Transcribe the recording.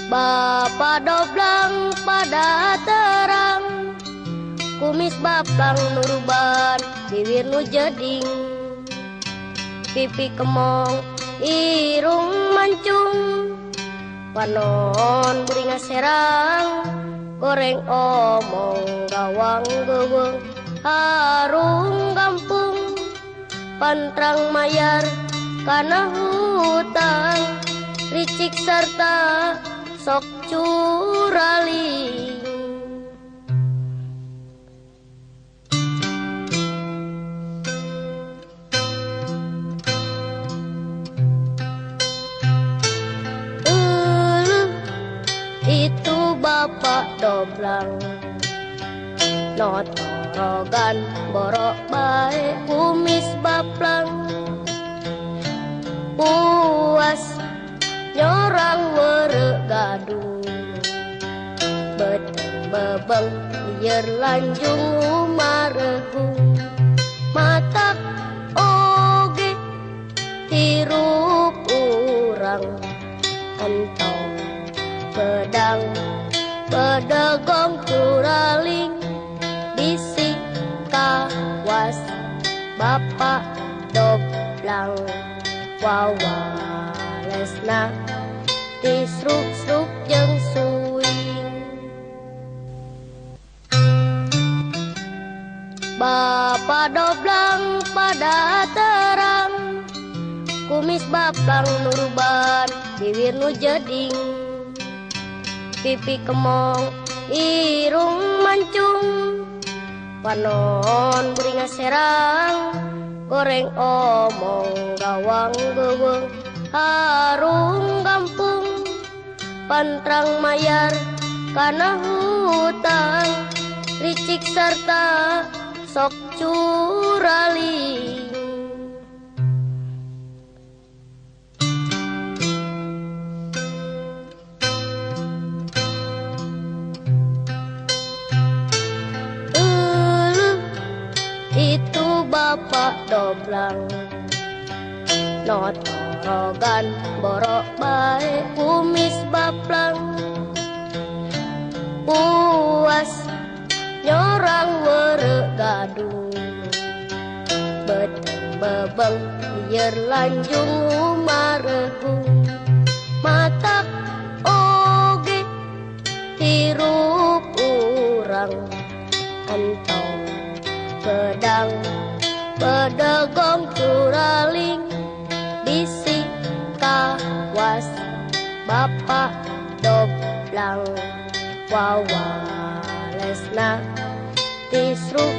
Bapa doblang pada terang, kumis baplang nuruban, bibir nu jeding, pipi kemong, irung mancung, panon buringa serang, goreng omong gawang geweng, harung gampung, pantrang mayar kana hutang, licik serta sok curaling. Itu bapak doblang, notorogan borok bae kumis baplang, puas nyorang werek gadung, beteng bebeng lieur lanjung umaregung, matak oge hirup urang entong pedang pedegong turaling, bisi kawas bapak doblang, wawalesna disruk-sruk jeung suing. Bapa doblang pada terang, kumis baplang nuruban, bibir nu jeding, pipi kemong, irung mancung, panon buringa serang, goreng omong gawang geweng, harung gampung, pantrang mayar kana hutang, licik serta sok curaling. Itu bapak doblang, notorogan borok bae kumis baplang, puas nyorang werek gadung, beteng bebeng lieur lanjung umaregung, matak oge hirup urang entong pedang pedegong turaling, bisi kawas bapak doblang, wawalesna disruk